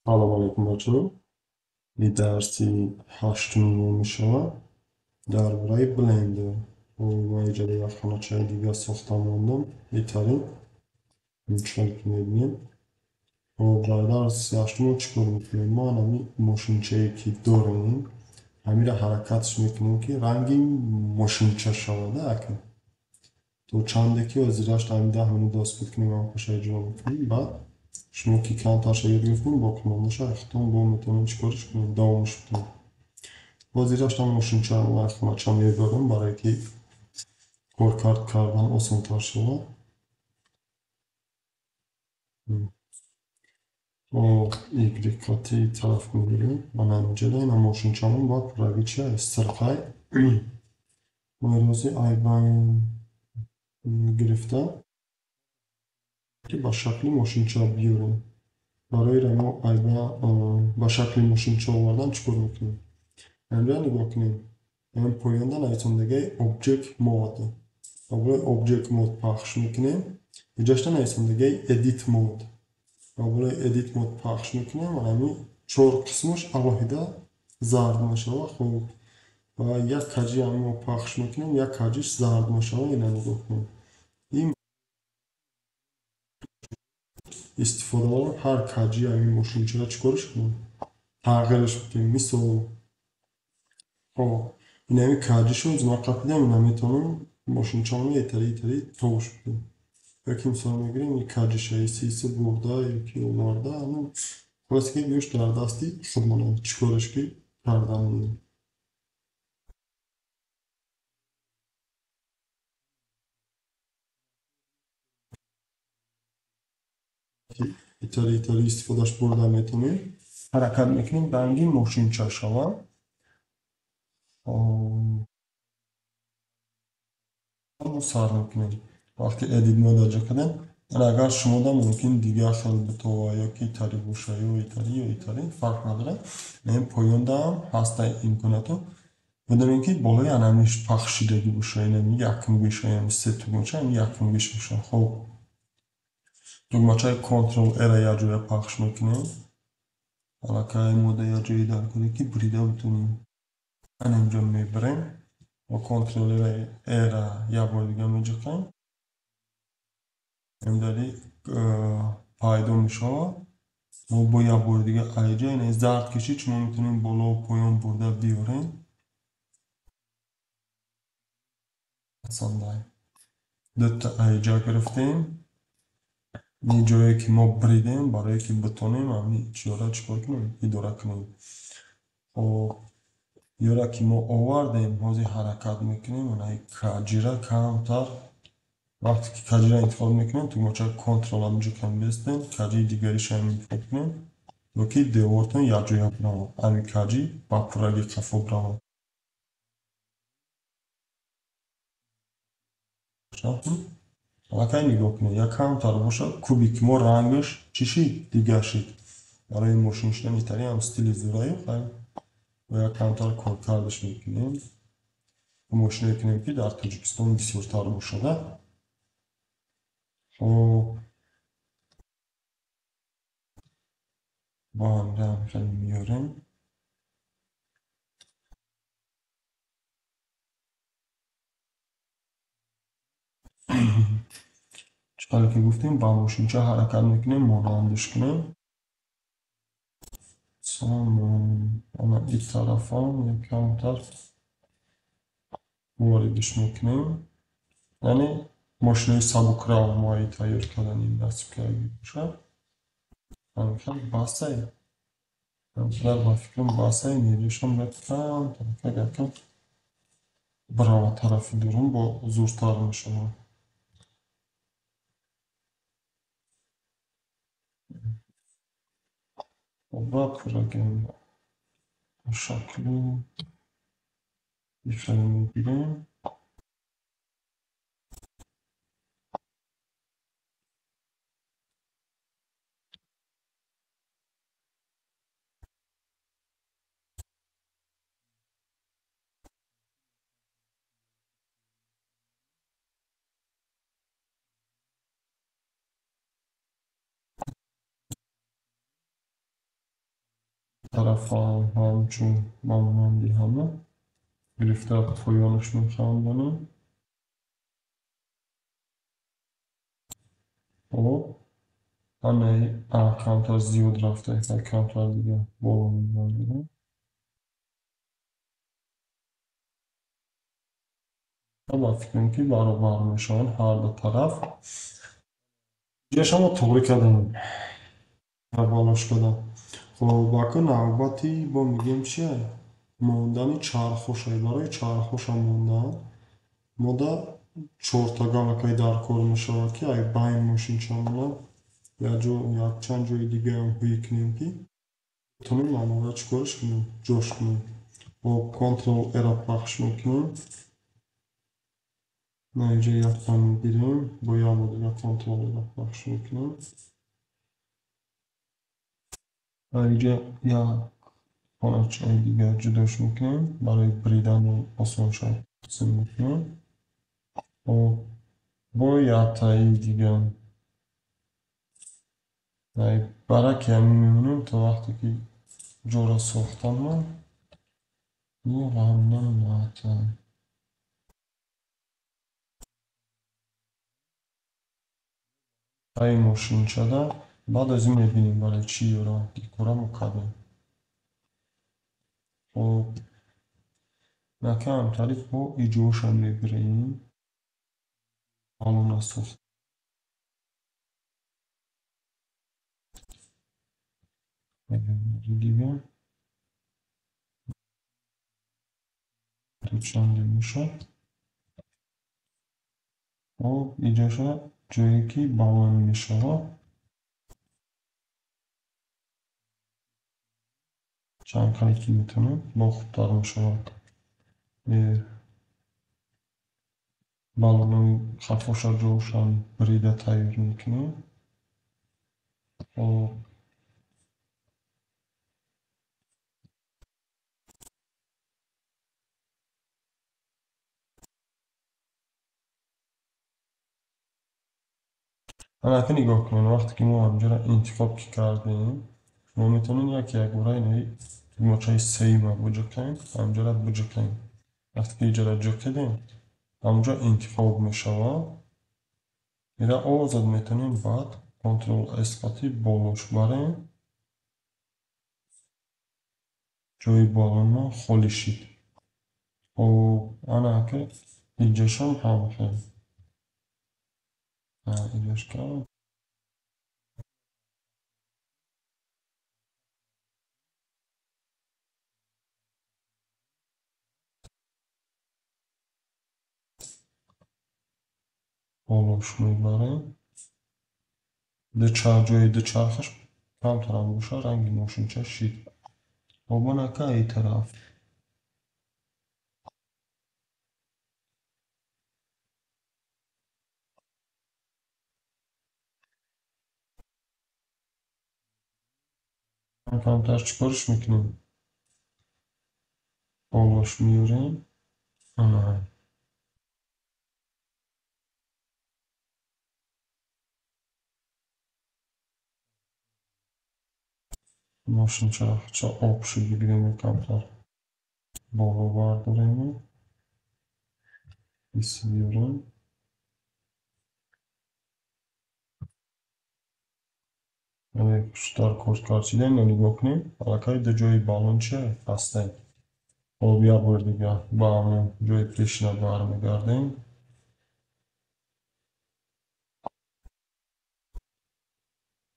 Салом алейкум, бачаҳо. Ин дарси ҳаштуми мо мешавад дар бораи Blender. Ман инҷода як хоначаи дига сохта мондам. Беҳтарин. Инчунон ки мебинем. Дар дарси ҳаштум мо чӣ кор мекунем? Мо ҳамин мошинчае ки дорем, ҳаминро ҳаракатш мекунем, ки ранги мошинча шавад. То чанде ки ҳозираш ҳамин 10 минут даст кунем, ҳам иҷро мекунем. Баъд шумо ки камтарша ёд гирифтем, боқимондаша худтон бо метавонем чӣ корш кунем, давомаш кунем. Ҳозираш ҳам мошинчаро ва хонача мебарам, барое ки коркард кардан осонтар шавад. Y тараф мегирем. Мана инҷода ина мошинчамон ба пурраги чи аст? Сирқай. Мо имрӯзи айбан гирифта ки ба шакли мошинча биёрем. Барои мо ба шакли мошинча овардан чӣ кор мекунем? Инҷа нигоҳ кунем. Ин поёнда нависондагаи Object Mode. Ба болои Object Mode пахш мекунем. Инҷашта нависондагаи Edit Mode. Ба болои Edit Mode пахш мекунем ва ҳамин чор қисмаш алоҳида зард мешавад. Хуб, ва як каҷи ҳамин мо пахш мекунем, як каҷиш зард мешавад. Ина нигоҳ кунем. Ин истифода барем ҳар каҷи ҳамин мошинчаро чӣ корш кунем? Тағйираш бидем. Мисол, хоб, ин ҳамин каҷишо мо қапидем, ина метавонем мошинчаро этари этари товш бидем. Ёки мисол мегирем, ин каҷиша иси бурда ёки оварда, хулоса ки гӯш дар дасти худмон чӣ корш ки кардан. Итари итари истифодаш бурда метавонем. Ҳаракат мекунем ранги мошинча шавад. Мо сар мекунем. Вақте Edit Mode ҷо кардем, агар шумода мумкин дигар хел битова ёки итари боша ё итари ё итари, фарқ надорад. Ин поёндаам ҳастаи имкониятҳо. Медонем ки болои анамиш пахшидагӣ боша, инами якумгиша, яъне се тугмача, ин якумгиш боша. Хоб, тугмачаи Ctrl R-ро як ҷоя пахш мекунем. Аллакай мо дар як ҷое дар кунем ки бурида битонем. Ана инҷо мебарем ва Ctrl R-ро як бор дига меҷиқем. Индари пайдо мешавад. Мо бо як бори дига айҷа ина зард кашид, шумо метавонем боло поён бурда биёрем. Сандай. Дута айҷа гирифтем. Ин ҷое ки мо бридем, барое ки битонем ҳамин чиёра чӣ кор кунем? Идора кунем. Хоб, ёра ки мо овардем, ҳозир ҳаракат мекунем, ана каҷира камтар. Вақте ки каҷира интихоб мекунем, тугмачаи Ctrl ҳаминҷо кам бестем, каҷии дигаришам интихоб кунем, то ки девортон якҷоя биравад. Ҳамин каҷи ба пурраги қафо биравад. Аллакай нигоҳ кунед, як камтар бошад, кубики мо рангаш чӣ шид? Дигар шид. Барои мошин шудан итари ҳам стили зӯраю, хай бо як камтар коркардаш мекунем. Мошине кунем ки дар Тоҷикистон бисёртар бошад. Хоб, бо ҳамин хеле меёрем. Чӣ ки гуфтем, ба мошинча ҳаракат мекунем, монандаш кунем. Ана ин тарафам як камтар воридш мекунем. Яъне мошинои сабукрав мо тайёр карданем, насиб карда бошад. Ҳамин хел басай. Ҳамқадар ба фикрам басай, нерӯшам бояд камтар якам бирава тарафи дурун, бо зуртар мешавад. Ба пуррагем шакли ифрани мегирем. Тарафам ҳамчун ба монанди ҳама гирифта поёнаш мехамбонем. Хоб, анаи камтар зиёд рафта, камтар дига боло мебарем. Ба фикрам ки баробар мешаванд ҳар ду тараф. Ҷояшам мо туғрӣ кардем, болош кардам. Хоб, ака навбати бо мегӯем чия? Мондани чархоша. Барои чархоша мондан мода чорта галакай дар кор мешавад, ки ай байн мошинчамона якчанд ҷои дигаам ҳуй кунем, ки метавонем амора чӣ кораш кунем? Ҷош кунем. Хоб, Ctrl R-ро пахш мекунем. На инҷа якта мегирем, бо як бор дига Ctrl R-ро пахш мекунем. Инҷа як хоначаи дигар ҷудош мекунем барои биридани осон шавад. Тақсим мекунем. Хоб, бо яктаи дига бараки ҳамин мемонем то вақте ки ҷора сохтанмон. Ай мошинчада баъд аз ин мебинем барои чӣ ёра икора мо кардем. Хоб, накам тариқ бо иҷоша мебирем. Балона сохт. Дига чанде мешавад. Хоб, иҷоша ҷое ки балон мешавад. Чанд қадр ки метавонем бо хубтар мешавад. Балонои хафоша ҷошам бирида тайёр мекунем. Хоб, анака нигоҳ кунед, вақте ки мо ҳамҷоро интихоб ки кардем, шумо метавонед як якбора инаи тугмачаи сеюма буҷиқем, ҳамҷоро буҷиқем. Вақте ки иҷора ҷиқидем, ҳамҷо интихоб мешавад. Ира озод метавонем баъд Ctrl S қати болош барем. Ҷои балонмон холӣ шид. Хоб, анака иҷошам ҳам хел. Иҷош кам. Болош мебарем. Ҷои дучархаш камтарам бошад, ранги мошинча шид. Хоб, анака ай тараф. Камтар чӣ корш мекунем? Болош меорем. Ана. Мошинча об шуд, бигирем камтар боло бардорем. Ис биёрем. Хуштар кор карчидем, нигоҳ кунем. Аллакай ду ҷои балон чи ҳастем. Хоб, як бор дига ба ҳамон ҷои пешина бармегардем.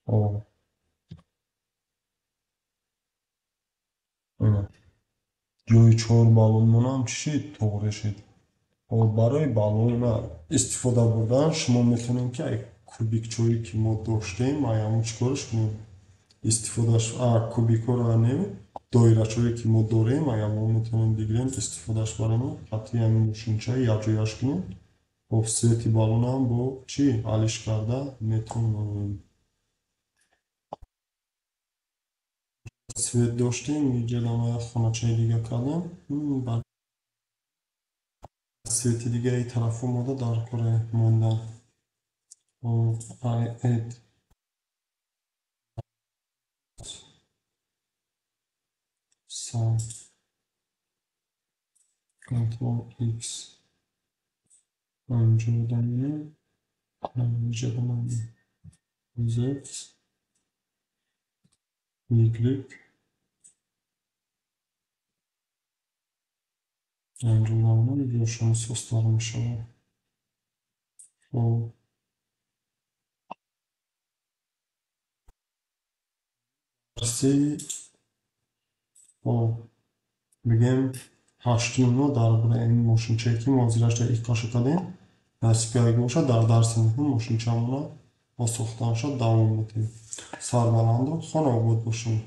Хоб, ҷои чор балонмонам чӣ шид? Тоғрӣ шид. Хоб, барои балона истифода бурдан шумо метавонед ки ай кубикчое ки мо доштем, ай ҳамон чӣ кораш кунем? Истифодаш кубикҳоро не, доирачое ки мо дорем, ай ҳамон метавонем бигирем, истифодаш барем, хати ҳамин мошинчаи якҷояш кунем. Хоб, свети балонам бо чӣ алиш карда метавонем. Свет доштем, иҷа як хоначаи дига кардем. Свети дигаи тараф омода дар кори мондан. Хоб, ай add 100, Ctrl X, 50 монем, инҷода монем, Z, Y, 50 монем, ҷошон состар мешавад. Хоб, дарси, хоб, бигем, ҳаштуми мо дар бораи ин мошинчае, ки мо ҳозираш дар икоша кардем, насиб кардагӣ бошад, дар дарси нуҳум мошинчамона бо сохтанашо давом медиҳем. Сарбаланду хонаобод бошед.